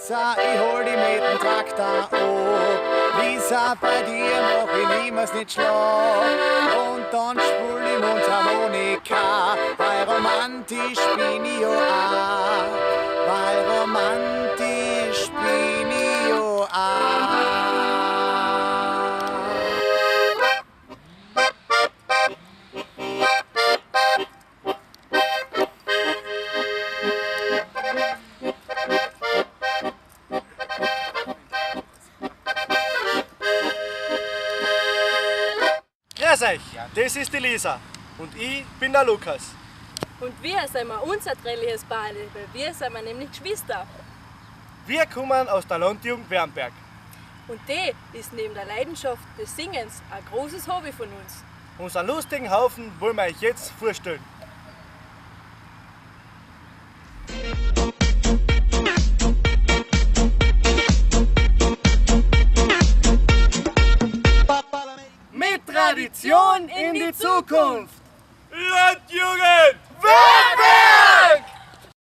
Lisa, ich hol dich mit dem Traktor ab. Lisa, bei dir mach ich niemals nicht schlapp. Und dann spul ich Mundharmonika, weil romantisch bin ich ja auch. Weil romantisch bin ich ja auch. Grüß euch, das ist die Lisa und ich bin der Lukas. Und wir sind ein unzertrennliches Paarl, weil wir sind nämlich Geschwister. Wir kommen aus der Landjugend Wernberg. Und die ist neben der Leidenschaft des Singens ein großes Hobby von uns. Unseren lustigen Haufen wollen wir euch jetzt vorstellen. Mit Tradition in die Zukunft!